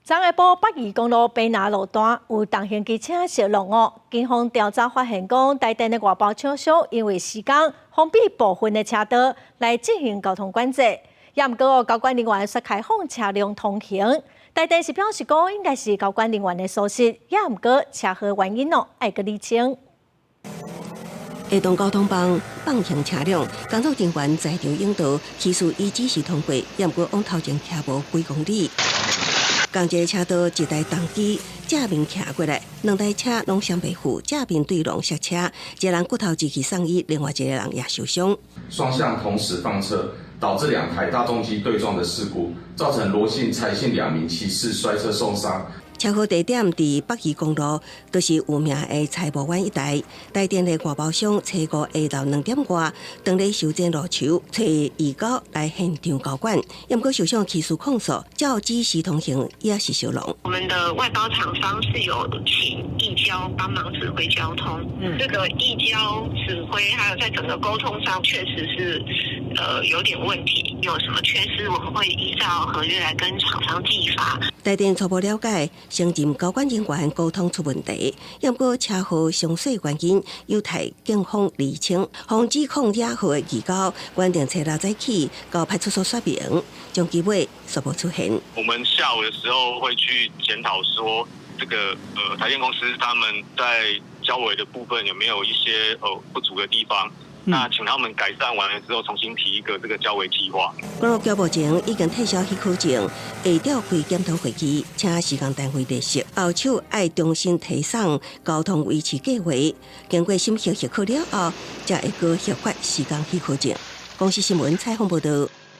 昨下晡北宜公路白拿路段有重型機車燒路哦，警方調查發現講，台電的外包廠商因為時間封閉部分的車道來進行交通管制，也毋過哦，交管人員煞開放車輛通行。台電是表示講，應該是交管人員的疏失，也毋過車禍原因哦，愛閣釐清。下動交通棒放行車輛，工作人員在場引導，起始伊只是通過，也毋過往頭前騎無幾公里。仝一個車道一台重機正面騎過來，兩台車攏相袂符，正面對挵剎車，一個人骨頭折去送醫，另外一個人也受傷。雙向同時放車，導致兩台大重機對撞的事故，造成羅姓、蔡姓兩名騎士摔車受傷。車禍地點佇北宜公路，就是有名的柴木灣一帶。台電的外包商初五下晝2點外，當咧修剪路樹，揣義工來現場交管。毋過受傷起訴控訴，照指示通行也是相挵。我們的外包廠商是有請義交幫忙指揮交通，這個義交指揮還有在整個溝通上，確實是有點問題，有什麼缺失，我們會依照合約來跟廠商計罰。台電初步了解，承認交管人員溝通出問題，毋過車禍詳細原因有待警方釐清。防止控惹禍的義交，原定初六早起到派出所說明，將機尾煞無出現。我們下午的時候會去檢討，說這個台電公司他們在交維的部分有沒有一些不足的地方。那請他們改善完了之後，重新提一個這個交維計劃。公路局目前已經撤銷許可證，會召開檢討會議，請施工單位列席。後手愛重新提送交通維持計劃，經過審核許可了後，才會閣核發施工許可證。公視新聞採訪報道。